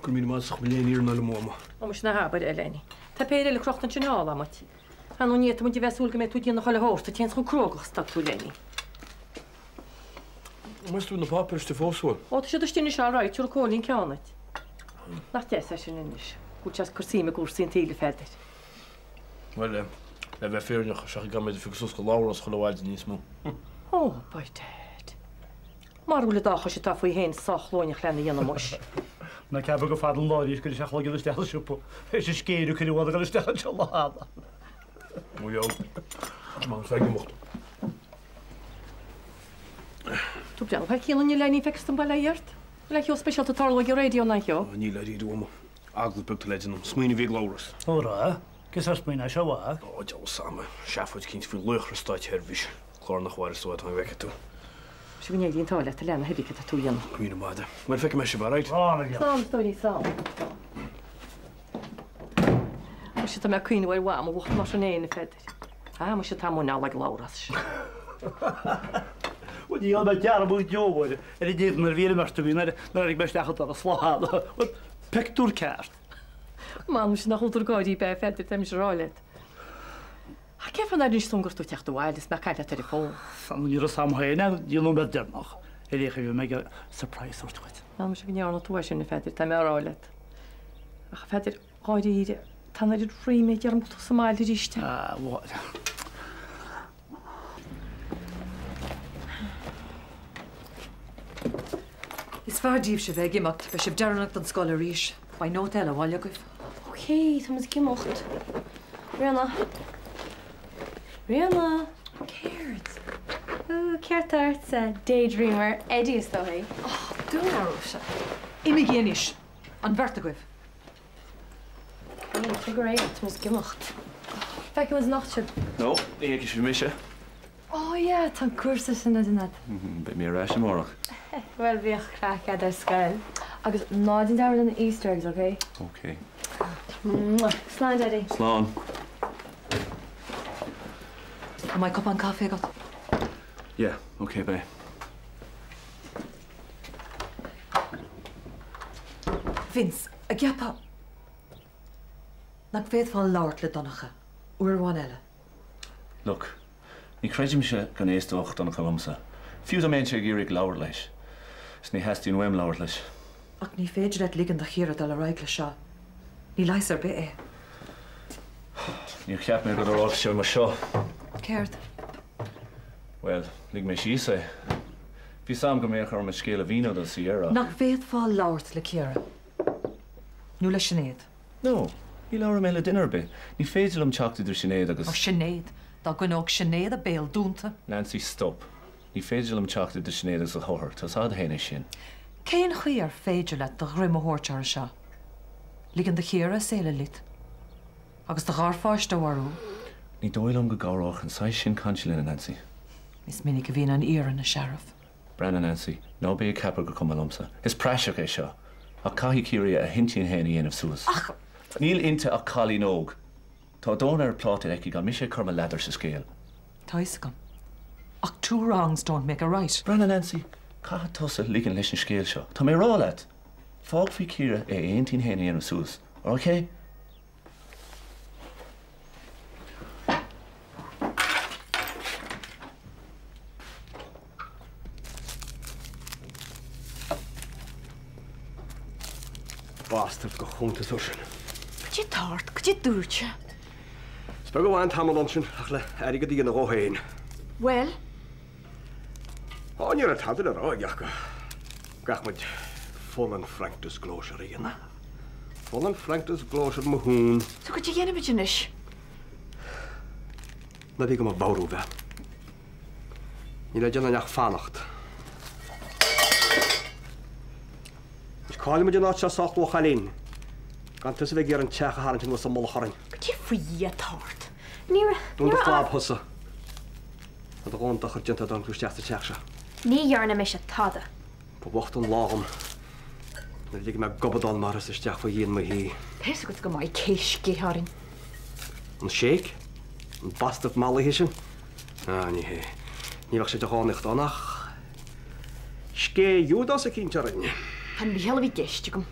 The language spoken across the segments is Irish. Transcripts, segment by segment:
Go raibh míle maith agat as ucht mo léine iarnáil a Mhama. Ó muise ná habair é, a Lenny. Tá péire eile crochta ansin thall agat. Ar ndóigh ní fhéadfadh muid a bheith ag súil go mbeidh tú ag déanamh chuile shórt, a téanns chomh cruógach is atá tú, Lenny. Meas tú na páipéir istigh fós, bhfuil? Ó tá siad istigh anois alright, tabharfaidh Cóilín ceann duit. Nach deas é sin anois, go bhfuil sé ag cur suim i gcúrsaí an tsaoil, a Pheadair. Bhuel, le bheith fírinneach, seachain go mbeidh phiocadh suas go Labhrás chuile mhaidin níos mó. Ó, by dad. Mara bhfuil an dá chois atá faoi fhéin sách luaineach lena dhéanamh muis. Ná ceapadh gur fada an lá arís go raibh sé a chloigeann isteach sa siopa. Théis an scéir a cuireadh ann a dhul isteach anseo lá cheana. Mo gheall. Má tá ag imeacht. Tú breathnú thar cionn inniu Lenny, feictear dom bail ó Dhia ort. Bhfuil aon cheo speisialta ag tarlú ag an raidió ná aon cheo? Níl dáiríre a Mhama. Agallamh beag atá le déanamh. Smaoineamh a bhí ag Labhrás. Ó raibh? Cén sórt smaoineamh é seo a mhac? Ó, deabhal 's ama. Seafóid eicínt faoi laochra státseirbhíse. Clár nach bhfuair is atá an bhfeicfidh tú. Sea, go n-éirí an t-ádh leat a leana thibí cad tá tú a dhéanamh. Go raibh míle maith agat. Bhuel, feicfidh mé sibh, alright? Slán, a Slán, a stóirín, slán. Muise, tá mé ag cuimhneamh ar Mham a bhocht mar sin fhéin, a Pheadair. Ah, muise, tá muineál ag Labhrás. Bhuel, ní dhéanfaidh mé dearmad go deo ar an éadan a bhí ar an mbeirt againn nuair a tháinig mé isteach an doras lá cheana. Bhuel, pictiúr ceart. M'anam muise nach údar gáirí ab ea, a Pheadair, tá mise a rá leat. Ach cén fáth nár inis tú dom go raibh tú ag teacht abhaile is mé ag caint leat ar an bhfón? San ní raibh 's a'm féin go dtí an nóiméad deireanach ar aon chaoi bhí mé ag iarraidh surprise a thabhairt dhuit. M'anam muise go ndearna tú é sin, a Pheadair, tá mé a rá leat. Ach a Pheadair, dháiríre, tá an oiread ríméid orm go bhfuil tú sa mbaile arís. Ah, bhuel. Is fearr daoibhse bheith ag imeacht, beidh sibh deireanach don scoil arís. Beidh nóta eile abhaile agaibh. Ok, táimid ag imeacht. Ríona. Ríona! Céard? Ooh, céard tá ortsa, daydreamer? Eddie is dóigh. Oh, dúnmharú sé. Imígí anois, an bheirt agaibh. Hey, tig ar aghaidh, táimid ag imeacht. Feicfidh muid anocht sibh. No, ní fheicfidh sibh mise. Oh yeah, tá an cúrsa sin le déanamh. Beidh mé ar ais amárach. Bhuel, bíodh craic a'd ar scoil. Agus ná déan dearmad ar na Easter eggs, ok? Ok. Mwah. Slán, Daddy. Slán. An mbeidh cupán caife agat? Yeah, ok, beidh. Vince, an gceapfá nach bhféadfá labhairt le Donncha uair amháin eile? Look, ní chreidimse go n-éisteodh Donncha liomsa, fiú dá mbeinnse ag iarraidh labhairt leis. Is ní theastaíonn uaim labhairt leis. Ach ní féidir leat ligean do Chiara dul ar aghaidh leis seo. Ní leigheas ar bith é. Níor cheap mé go dtarlódh sé mar seo. Céard? Bhuel, lig mé síos é. Bhí 's a'm go mbeadh orm an scéal a mhíniú do Ciara. Nach bhféadfá labhairt le Ciara? Nó le Sinéad? No, ní labhróidh mé le duine ar bith. Ní féidir liom teacht idir Sinéad agus. Ó, Sinéad! Dá gcoinneodh Sinéad a béal dúnta! Nancy, stop. Ní féidir liom teacht idir Sinéad agus a hathair, tá 's a'd fhéin é sin. Cén chaoi ar féidir leat do dhroim a thabhairt orthu seo? Ligean do Chiara a saol a loit? Agus do gharpháiste a mharú? Ní dóigh liom go gcabhródh an saghas sin cainte linn, a Nancy. Is minic a bhíonn an fhírinne searbh. Breathnaigh, Nancy, ná bí ag ceapadh gur cuma liomsa. Is praiseach é seo. Ach caithfidh Ciara a hintinn féin a dhéanamh suas. Ach. Níl inti ach cailín óg. Tá a dóthain ar a pláta aici gan mise ag cur mo ladar sa scéal. Tá fhios agam. Ach two wrongs don't make a right. Breathnaigh, Nancy, caithfidh tusa ligean leis an scéal seo. Tá mé ag rá leat! Fág faoi Ciara é a intinn féin a dhéanamh suas. Ok? Bastard de chuntasóir sin. Cad é tá ort, cad é dúirt sé? Is beag a bhain an tamall ansin ach le airgead a dhéanamh dhó féin. Bhuel? Á, ní raibh tada le rá aige ach go gcaithfeadh muid full and frank disclosure a dhéanamh. Full and frank disclosure mo thún. So cad é a dhéanfaimid anois? Ná bí do mo bhodhrú, a bhean. Níl le déanamh ach fanacht. Anois cá bhfuil muid in áit seo sách luath a chailín? Gan tusa bheith ag iarraidh an teach a tharraingt anuas sa mullach orainn. Cad é faoi Dhia atá ort? Ní raibh. Dún do phlab thusa. Tá do dhóthain dochair déanta ó tháinig tú isteach sa teach seo. Ní dhearna mise tada. Ba bhocht an lá dhom nuair a lig mé gobadán mar thusa isteach faoi dhíon mo thí. Tá fhios agat go maith cé sceith orainn. An Sheikh? An bastard mallaithe sin? Ah, ní hé. Ní bheadh sé de dhánaíocht ann ach scéith Iúdás eicínt orainn. Chan Mícheál a bhí i gceist agam.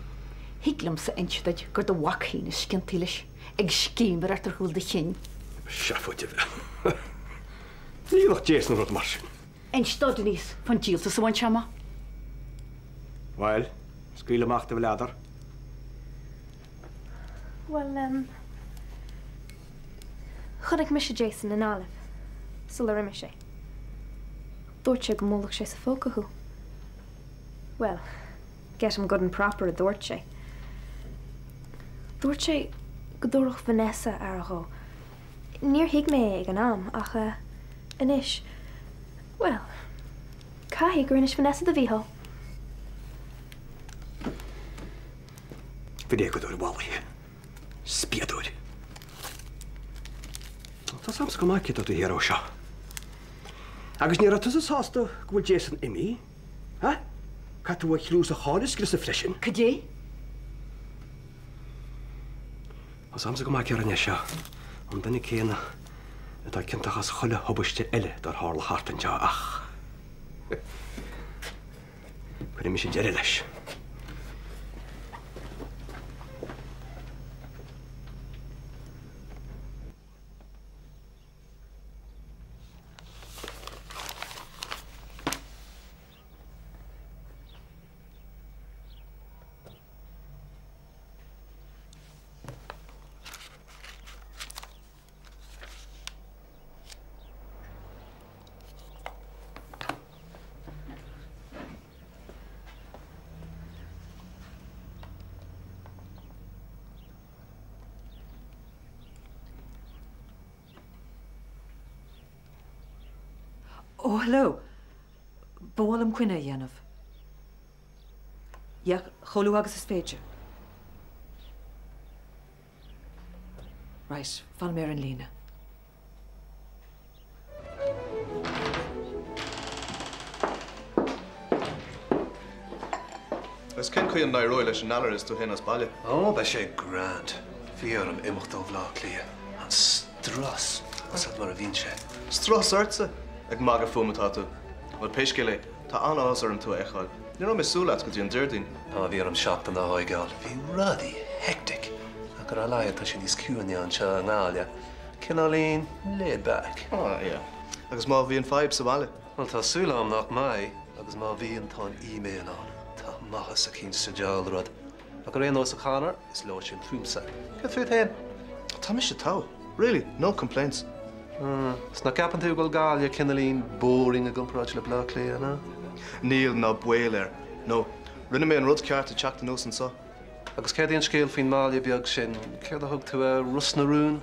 Thig liomsa inse duit gur do mhac féin is ciontaí leis, ag scéiméireacht ar chúl do chinn. Seafóid a bhean. Ní dhéanfadh Jason rud mar sin. Inis do Denise fán díoltas a bhain sé amach. Bhuel, scaoil amach do bhleadar. Bhuel, em, chonaic mise Jason i nGaillimh sular imigh sé. Dúirt sé go mbuailfeadh sé sa phóca thú. Bhuel, get him good and proper a dúirt sé. Dúirt sé go dtabharfadh Vanessa aire dhó. Níor thuig mé é ag an am, ach eh, anois, bhuel, caithfidh gur inis Vanessa do Mhícheál. Bréagadóir mhallaithe. Spiadóir. Tá 's a'msa go maith cé atá taobh thiar dó seo. Agus ní raibh tusa sásta go bhfuil Jason imithe, ha? Caithfidh tú a chliú is a cháil a scriosadh freisin. Cad é? Tá 's a'msa go maith cé rinne é seo. An duine céanna atá ciontach as chuile thubaiste eile dár tharla thart anseo ach cuirfidh mise deireadh leis. Ó, hello. Ba mhaith liom coinne a dhéanamh. Yeah, chomh luath agus is féidir. Right, fanfaidh mé ar an líne. Agus cén chaoi a n-éireoidh leis an Allaire is tú féin as baile? Ó, beidh sé grand. Bhí orm imeacht ó Bhleá Cliath. An strus, is mar a bhíonn sé. Strus ortsa? Ag magadh fúm atá tú. Bhuel, pé scéal é, tá an-áthas orm tú a fheiceáil. Ní raibh mé ag súil leat go dtí an Déardaoin. Á, bhí orm seachtain a fhágáil. Bhí rudaí hectic. Ach ar a laghad tá sé níos ciúine anseo i nGaillimh. Cineáilín laid back. Á, yeah. Agus má bhíonn fadhb sa bhaile? Bhuel, tá súil agam nach mbeidh, agus má bhíonn, tá an email ann. Tá maitheas eicínt sa diabhal rud. Ach ar aon nós, a Conor, is leor sin fúmsa. Céard fút féin? Tá mise togha. Really, no complaints. Ah, 's nach gceapann tú go bhfuil Gaillimh cineáilín boring i gcomparáid le Bleá Cliath, ná? Níl, ná baol air. No, rinne mé an rud ceart ag teacht anuas anseo. Agus céard é an scéal faoin mbaile beag sin? Céard a thug tú air? Ros na Rún?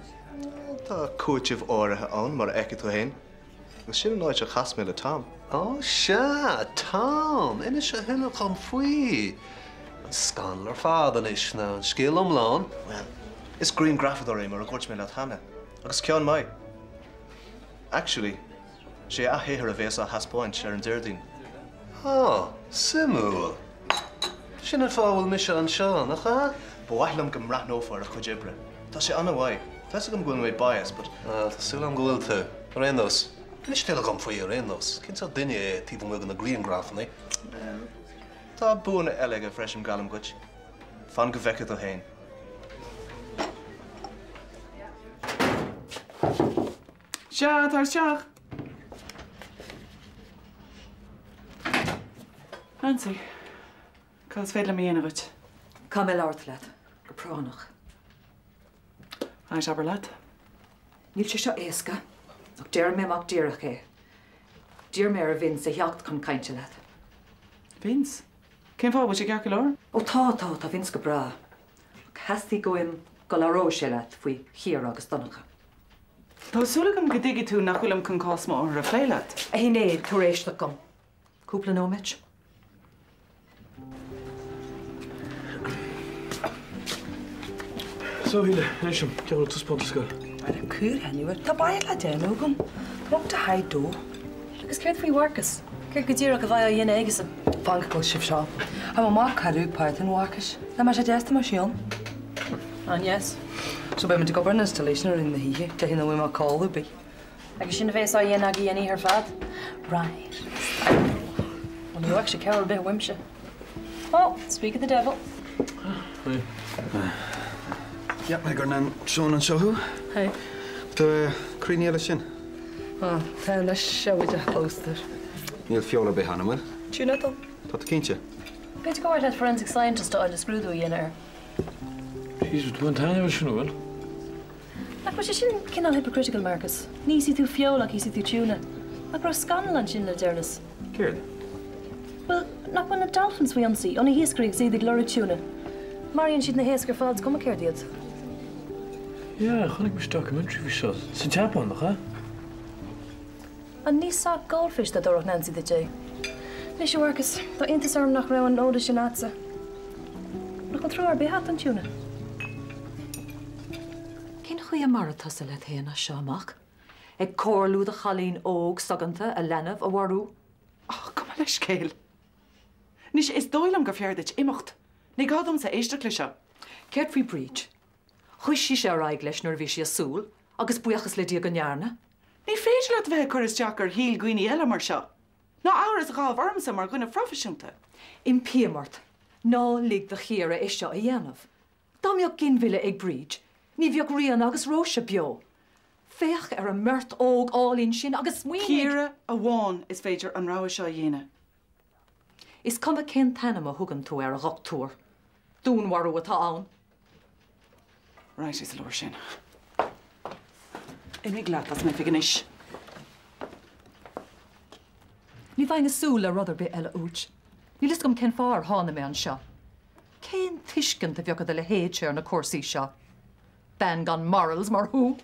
Tá cúiteamh áirithe ann, mar a fheicfidh tú féin. Agus sin an áit a chas mé le Tom. Ó sea, Tom! Inis a thuilleadh dhom faoi. An scannal ar fad anois, ná an scéal iomlán. Bhuel, is grianghrafadóir é mar a dúirt mé leat cheana, agus ceann maith. Actually, sé a shaothar a bhéas á thaispeáint ar an Déardaoin. Á, suimiúil. Sin an fáth a bhfuil mise anseo, nach ea? Ba mhaith liom go mbreathnófá ar a chuid oibre. Tá sé an-mhaith. Tá 'fhios agam go bhfuil mé biased, but. Bhuel, tá súil agam go bhfuil tú. Ar aon nós, inis tuilleadh dhom faoi ar aon nós. Cén sórt duine é taobh amuigh de na grianghrafanna? Bhuel, tá buanna eile aige freisin, geallaim dhuit. Fan go bhfeicfidh tú féin. Sea, tar isteach. Nancy, cad is féidir liom a dhéanamh dhuit? Caithfidh mé labhairt leat, go práinneach. Right, abair leat. Níl sé seo éasca, ach déarfaidh mé amach díreach é. D'iarr mé ar Vince a theacht chun cainte leat. Vince? Cén fáth? Bhfuil sé ceart go leor? Ó tá, tá, tá Vince go breá. Ach theastaigh uaim go labhródh sé leat faoi Chiara agus Donncha. Tá súil agam go dtuigfidh tú nach bhfuilim chun cás m'athar a phlé leat. A Shinéad, tabhair éisteacht dom. Cúpla nóiméad. So, a Shíle, inis dom, cén chaoi a raibh an taispeántas ag goil? Ar an cúl anyway, tá baile le déanamh agam. Tá up to high dough. Agus céard faoi Mharcas? Céard go díreach a bheidh á dhéanamh aigesean? Fan go gcloisfidh sibh seo. Tá mo mhac cuireadh páirtí an Mharcais. Nach mbeadh sé deas dá mbeadh sí ann. An-dheas. So beidh muid ag obair an installation i rith na hoíche, déarfainn nach bhfuil mé ag codladh ar bith. Agus sin a bhéas á dhéanamh agaibh an oíche ar fad? Right. Bhuel, ní bheadh sé ceol ar bith uaimse. Oh, speak of the devil. Cheap mé gur sean anseo thú. Hey. Tá cruinniú leis sin? Á, tá anois, seo a póstaer. Níl feoil ar bith ann, an bhfuil? Tuna atá. Tá tú cinnte? B'fhéidir gur mhaith leat forensic scientist a fháil le scrúdú a dhéanamh air. Jesus, tú an t-ainm sin, an bhfuil? Nach bhfuil sé sin cineál hypocritical, Marcus? Ní íosfaidh tú feoil ach íosfaidh tú tuna. Nach raibh scannal ansin le deireanas? Céard? Bhuel, nach bhfuil na dolphins faoi ionsaí ó na hiascairí agus iad ag lorg tuna? Maraíonn siad na héisc ar fad, is cuma céard iad. Yeah, chonaic mise documentary faoi seo. Sa tSeapáin, nach ea? An ní sac goldfish dá dtabharfadh Nancy duit é? Anois, a Mharcus, tá iontas orm nach raibh an eolas sin agatsa. Nach bhfuil trua ar bith agat don tuna? Cén chaoi a mairfidh tusa leat féin as seo amach? Ag comhairliú do chailín óg soghonta a leanbh a mharú? Ó, gabh mo leithscéal. Anois, is dóigh liom gur fearr duit imeacht. Ní gá domsa éisteacht leis seo. Céard faoi Bríd? Chuaigh sise ar aghaidh leis nuair a bhí sí ag súil, agus buíochas le Dia go ndearna. Ní féidir leat a bheith ag cur isteach ar shaol dhaoine eile mar seo. Ná amhras a ghabh ormsa mar dhuine phroifisiúnta. Impím ort, ná lig do Chiara é seo a dhéanamh. Dá mbeadh ginmhilleadh ag Bríd, ní bheadh Ríona agus Róise beo. Féach ar an mbeirt óg álainn sin agus smaoinigh! Ciara amháin is féidir an rogha seo a dhéanamh. Is cuma cén t-ainm a thugann tú air, a dhochtúir. Dúnmharú atá ann. Right, is leor sin. Imigh leat as m'oifig anois. Ní bheinn ag súil le rud ar bith eile uait. Níl fhios agam cén fáth ar tháinig mé anseo. Cén tuiscint a bheadh ag do leithéidse ar na cúrsaí seo? Bean gan morals mar thú!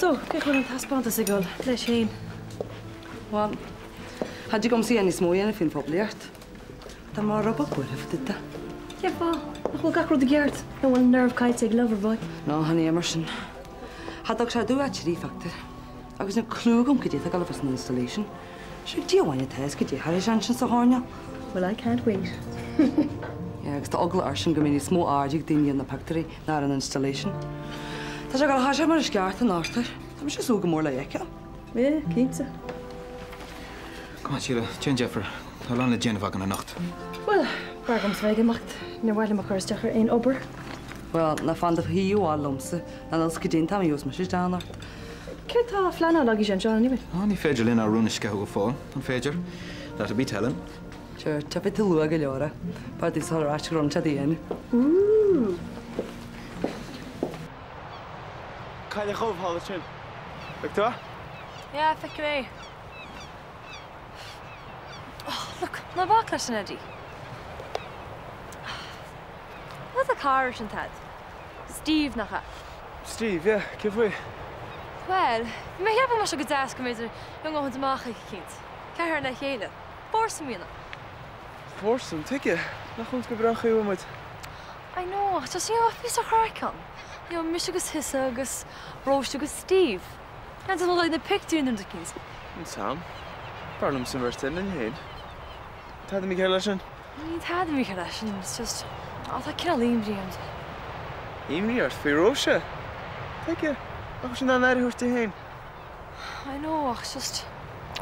So, cén chaoi bhfuil an taispeántas ag dul leis féin? Bhuel, cha dtig liomsa a dhath níos mó a dhéanamh faoin phoiblíocht. Tá mé rud beag buartha fá dtaobh de. Cén fáth? Nach bhfuil gach rud i gceart? Nó an bhfuil nerve caillte ag Loverboy? No, chan é mar sin. Cha dtug sé domh ach trí phictiúr. Agus níl clue agam cad é atá ag dul a bheith san installation. Sé Dia amháin atá a fhios cad é atá ar sé ansin sa choirnéal. Well, I can't wait. Yeah, agus tá eagla airsean go mbeidh níos mó aird ag daoine ar na pictiúirí ná ar an installation. Tá sé ag dul a thoiseacht mar is ceart anocht. Tá mise ag súil go mór le fheiceáil. Yeah, cinnte. Come on, Síle, déan deifir. Tá a lán le déanamh againn anocht. Bhuel, b'fhearr dhomsa bheith ag imeacht. Níor mhaith liom a chur isteach ar aon obair. Bhuel, ná fan do shuí abhaile liomsa, ná níl 's goidé an t-am a gheobhas mise isteach anocht. Céard tá á phleanáil agaibhse anseo anyway? Á, ní féidir linn ár rún a sceitheadh go fóill, an féidir? That'd be telling. Sure, tiocfaidh tú luath go leor é. B'fhearr duit dul ar ais go raibh an t-éadaí in. Ooh! Cailleach dhubh thall ansin. Bhfeic tú é? Yeah, feicim é. Oh, look, ná bac leis an Eddie. Cad do cara sin atá a'd? Steve, nach ea? Steve, yeah, cé faoi? Bhuel, bhí mé ag ceapadh go mbeadh sé go deas go mb'fhéidir imeacht amach eicínt. Ceathrar le chéile. Foursome a dhéanamh. Foursome? Tuige? Nach iontas go breá an chaoi a bhfuil muid? I know, ach just, you know, píosa craic ann. You know, mise agus thusa agus Róise agus Steve. And dul ag na pictiúir nó rud eicínt. An t-am. B'fhearr liomsa an bheirt linn féin. Tada mícheart leis sin? Níl tada mícheart leis sin, it's just, á tá cineál imní orm. Imní ort faoi Róise? Tuige? Nach bhfuil sí in ann aire a thabhairt di féin? I know, ach it's just,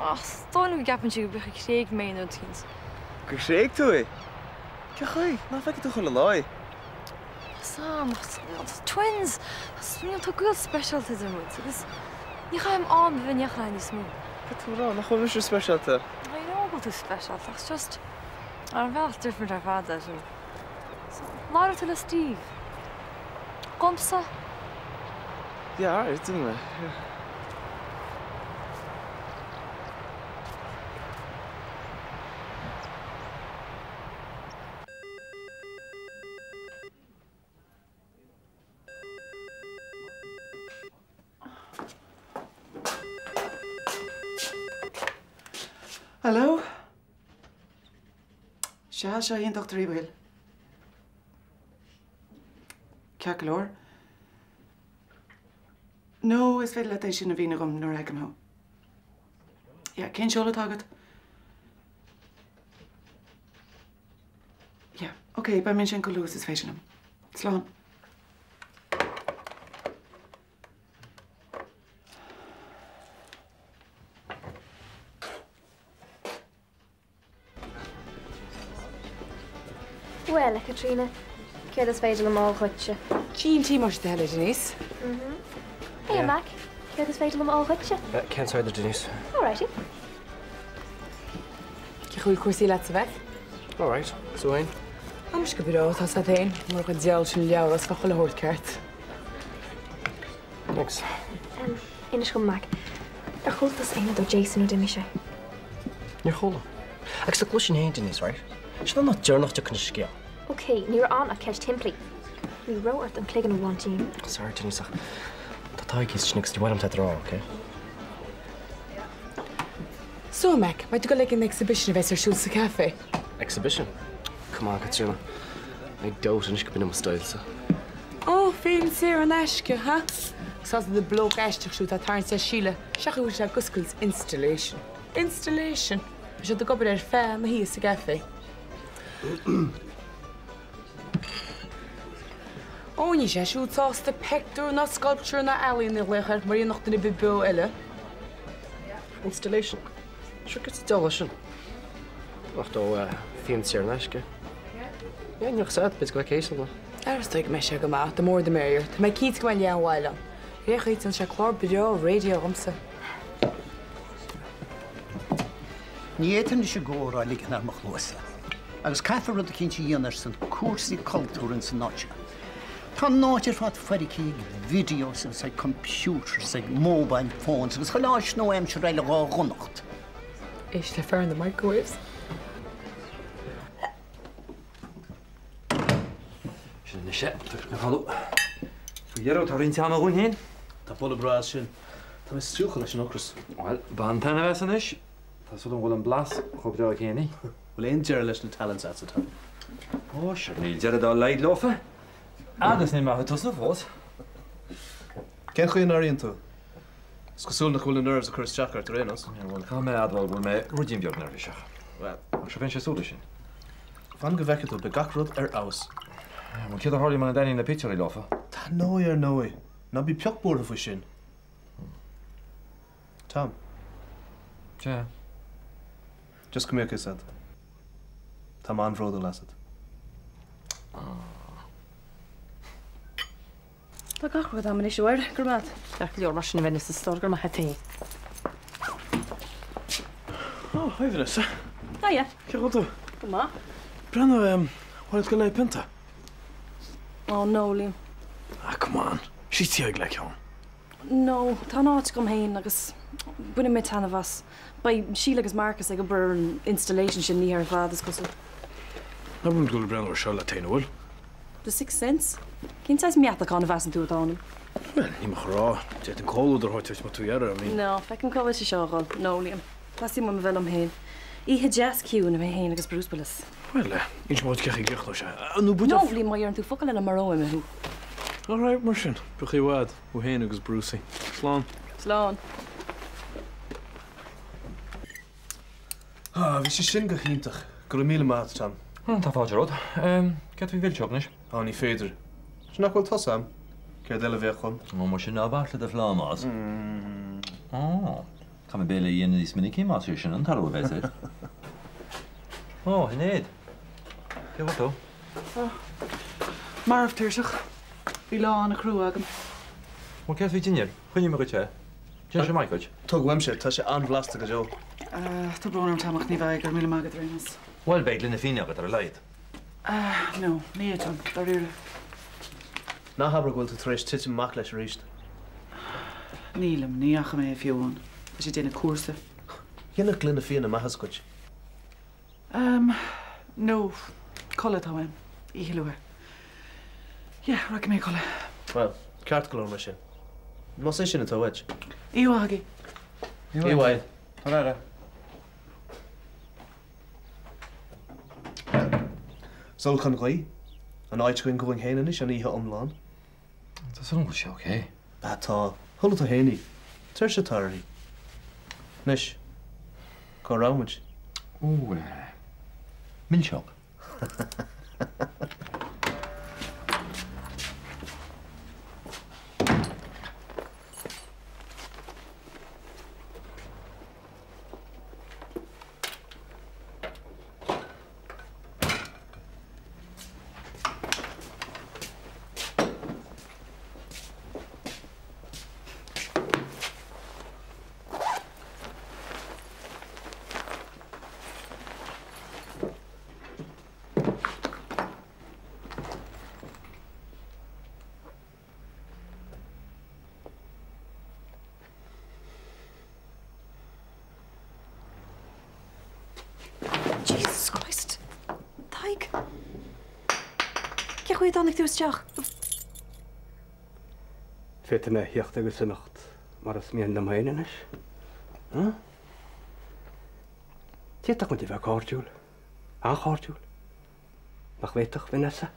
á is dóigh liom go gceapann sí gur thréig mé nó rud eicínt. Gur thréig tú í? Cén chaoi? Nach bhfeiceann tú chuile lá í? Sam, ach twins, tá gaol speisialta idir muid agus ní chaithim am a bheith in éineacht léi níos mó. Cad tá tú a rá? Nach bhfuil mise speisialta? I know go bhfuil tú speisialta ach just ar bhealach different ar fad é sin. So, labhróidh tú le Steve? Dhomsa? Yeah, alright, déanfaidh mé, yeah. Hello? Sea, seo í an Dochtúir Uí Bhaoill. Ceart go leor. No, is féidir leat é sin a mhíniú dhom nuair a fheicim thú. Yeah, cén seoladh atá agat? Yeah, ok, beidh mé ansin chomh luath is is féidir liom. Slán. Bhuel, a Chaitríona, céard is féidir liom a fháil dhuitse? G&T más do thoil é, Denise. Mhm. Hey, a Mac, céard is féidir liom a fháil dhuitse? Ceann cider, Denise. Alrighty. Cén chaoi a bhfuil cúrsaí leatsa, a Mhaic? Alright, is tú féin? Tá mise go breá, tá 's a't fhéin, murach an diabhal sin leabhar is bheadh chuile shórt ceart. Thanks. Inis dhom, Mac, ar chuala tusa aon rud ó Jason ó d'imigh sé? Níor chuala. Agus tá gluaisin féin, Denise, right? Sin an lá deireanach de an scéal. Ok, ní raibh ann ach ceist shimplí. Ní raibh ort an cloigeann a bhaint díom. Sorry, Denise, ach tá Tadhg thíos ansin agus ní mhaith liom tada a rá, ok? So, Mac, mbeidh tú ag dul ag an exhibition a bheas ar siúl sa café? Exhibition? Come on, Caitríona. I doubt anois go b'in mo style-sa. Ó, féile saor in aisce, ha? Agus tá an bloke aisteach siúd atá ag tarraingt le Síle, sé an chaoi a bhfuil sé ag oscailt installation. Installation! Beidh siad ag obair ar feadh na hoíche sa gcafé. Ó, níl sé siúd sásta pictiúr ná sculpture ná ealaíon a ghlaoch air mar a dhéanfadh duine ar bith beo eile. Installation? Sure cad sa diabhal é sin? Ach dó fíon saor in aisce. Yeah, níl 's a'd, b'fhéidir go bhfeicfidh é san. Ar is dóigh go mbeidh sé go maith, the more the merrier. Tá mé cinnte go mbeidh leann mhaith ann. Ar aon chaoi, déanfaidh sé clár breá raidió dhomsa. Ní fhéadfainn leis an gcomhrá a ligean thar mo chluasa, agus caithfear rud eicínt a dhéanamh ar son cúrsaí cultúir ins an áit seo. Tá an áit ar fad foircithe ag videos agus ag computers, ag mobile phones agus chuile áis nua-aimseartha eile dhá dhonacht. Éist le fear na microwaves. Sin anois é, tá mé a chodladh. Faoi dheireadh, tá roinnt ama dhúinn féin. Tá boladh breá as sin. Tá mé stiúgtha leis an ocras. Bhuel, bain taitneamh as anois. Tá súil agam go bhfuil an blas chomh breá céanna. Bhfuil aon deireadh leis na talents a'dsa, Tom? Ó, sure, níl deireadh dá laghad leofa. Agus níl mé ach ag tosnú fós. Cén chaoi a n-airíonn tú? Is cosúil nach bhfuil na nerves ag cur isteach ort ar aon nós. Bhuel, caithfidh mé a admháil go bhfuil mé ruidín beag neirbhíseach. Bhuel. Ach sure bheinn sé súil leis sin. Fan go bhfeicfidh tú, beidh gach rud ar fheabhas. Bhuel, céard a tharlaíonn muna dtaitníonn na pictiúirí leofa? Taitneoidh ar ndóigh. Ná bí pioc buartha faoi sin. Tom. Sea. Just go mbeadh fhios agat. Táim an-bhródúil asat. Tá gach rud agam anois, a Mháire. Go raibh maith agat. Ceart go leor mar sin a Vanessa, a stór, go raibh maith agat féin. Oh, hi Vanessa. Hiya. Cén chaoi a bhfuil tú? Go maith. Breathnaigh, em, bhfuil tú ag léamh pionta? Oh no, Liam. Ah, come on. Seas le ceann. No, tá an áit agam féin agus bainfidh mé taitneamh as. Beidh Síle agus Marcus ag obair ar an installation sin an oíche ar fad, is cosúil. Ná habair go bhfuil tú ag breathnú ar seo leat féin, an bhfuil? The Sixth Sense? Cén saghas meatachán a mheasann tú atá ionam? Bhuel, níl mé chun rá. D'fhéadfainn comhluadar a thabhairt duit má tá tú ag iarraidh, I mean. No, feicim cá bhfuil sé seo a dhul. No, Liam. Teastaíonn uaim a bheith liom féin. Oíche deas ciúin, mé féin agus Bruce Willis. Bhuel, inseoidh mé duit cén chaoi a gcríochnóidh sé. Nó buid No, Liam, má dheireann tú focal eile maróidh mé thú. All right, mar sin. Bíodh oíche mhaith agat, thú féin agus Brucey. Slán. Slán. Ah, bhí sé sin go hiontach. Go raibh míle maith agat, Tom. Tá fáilte romhat. Céard faoi mhilseog anois? Á, ní féidir. Sea, nach bhfuil tusa a'm? Céard eile a bheadh agam? Ó, mar sin ná bac le do phlámás. Á, caithfidh mé béile a dhéanamh níos minicí más é sin an toradh a bheas air. Ó, a Shinéad. Cén chaoi a bhfuil tú? Á, marbh tuirseach. Bhí lá an-chrua agam. Bhuel, céard faoi dinnéar? Coinneoidh mé dhuit é. Déanfaidh sé maith dhuit. Tóg uaimse, tá sé an-bhlasta go deo. Tá brón orm Tom ach ní bheidh, go raibh míle maith agat ar aon nós. Bhuel, beidh gloine fíona agat ar a laghad. No, ní Tom, dáiríre. Ná habair go bhfuil tú tar éis titim amach leis arís. Nílim, ní fhaca mé é fiú amháin. Tá sé ag déanamh cúrsa. Dhéanfadh gloine fíona maitheas dhuit. Em, no, codladh atá uaim. Oíche luath. Yeah, rachaidh mé a chodladh. Bhuel, ceart go leor mar sin. Más é sin atá uait. Oíche mhaith agaibh. Oíche mhaith. Tabhair aire. Bhuel, dul chun guí. An áit againn dhúinn féin anois an oíche iomlán. Tá súil agam go bhfuil sé ok. Ah tá. Chuala tú féin í. Tuirse atá uirthi. Anois, cá raibh muid? Ó, eh, milseog. Jesus Christ! Tadhg! Cén chaoi a dtáinig tú isteach? Féadfaidh mé theacht agus imeacht mar is mian liom féin anois. Huh? D'fhéadfadh muid a bheith cairdiúil. An-chairdiúil. Nach bhféadfadh, Vanessa?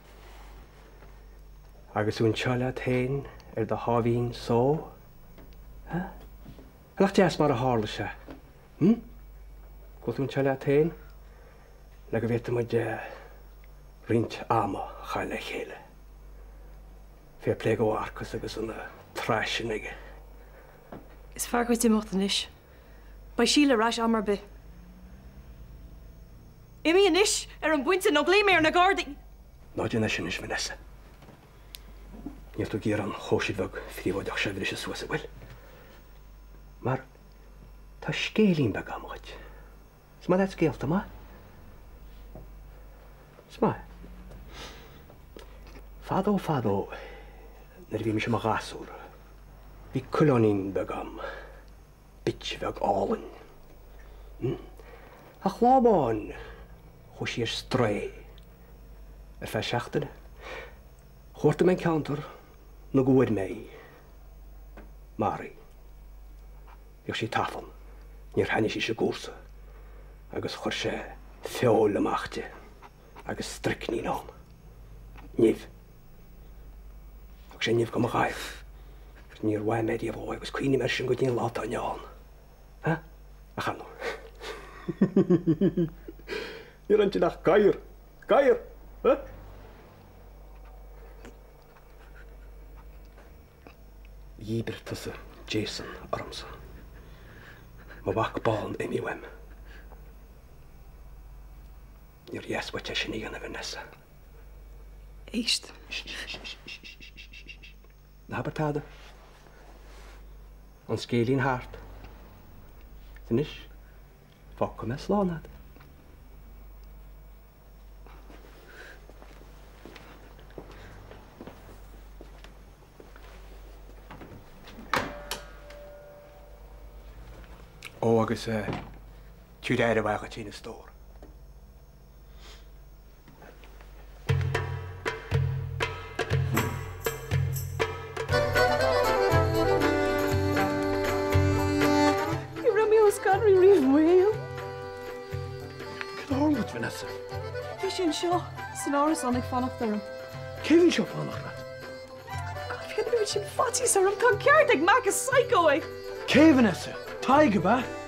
Agus tú anseo leat féin ar do sháimhín só? Huh? Nach deas mar a tharla sé? Hm? Go bhfuil tú anseo leat féin le go bhféadfaidh muid roinnt ama a chaitheamh le chéile. Fair play do Mharcas agus an tsraith sin aige. Is fearr dhuit imeacht anois. Beidh Síle ar ais am ar bith. Imigh anois, ar an bpointe, nó glaofaidh mé ar na Gardaí! Ná déan é sin anois, Vanessa. Níl tú ag iarraidh an chóisir bheag phríobháideach seo a bhriseadh suas, an bhfuil? Mar tá scéilín beag agam dhuit. Is maith leat scéalta, an maith? Is maith. Fadó fadó nuair a bhí mise i mo ghasúr, bhí coileáinín beag agam, bitch bheag álainn. Ach lá amháin chuaigh sí ar strae ar feadh seachtaine. Chuartaigh mé an ceantar nó go bhfuair mé í. Maraithe. Bhíodh sí tafann, níor thaitnigh sí sa gcúrsa agus chuir sé feoil amach di agus stricnín ann. Nimh. Thug sé nimh go mo ghadhar. Agus níor mhaith mé riamh dhó é agus cuimhním air sin go dtí an lá atá inniu ann. Ha? Ach ar ndóigh. Ní raibh ansin ach gadhar. Gadhar! Dhíbir tusa Jason ormsa. Mo mhac bán imithe uaim. Níor dheas uait é sin a dhéanamh, Vanessa. Éist. Ná habair tada. An scéilín thart. Anois, fágfaidh mé slán agat. Ó, agus tabhair aire mhaith dhuit féin a stór. Ní raibh mé chomh scanraithe riamh i mo shaol. Cad a tharla duit, Vanessa? Bhí sé anseo, san árasán ag fanacht orm. Cé bhí anseo ag fanacht leat? Oh God, bhí an oiread sin faitíos orm. Tá an ceart ag Mac, is psycho é! Cé, Vanessa? Tadhg, ab ea?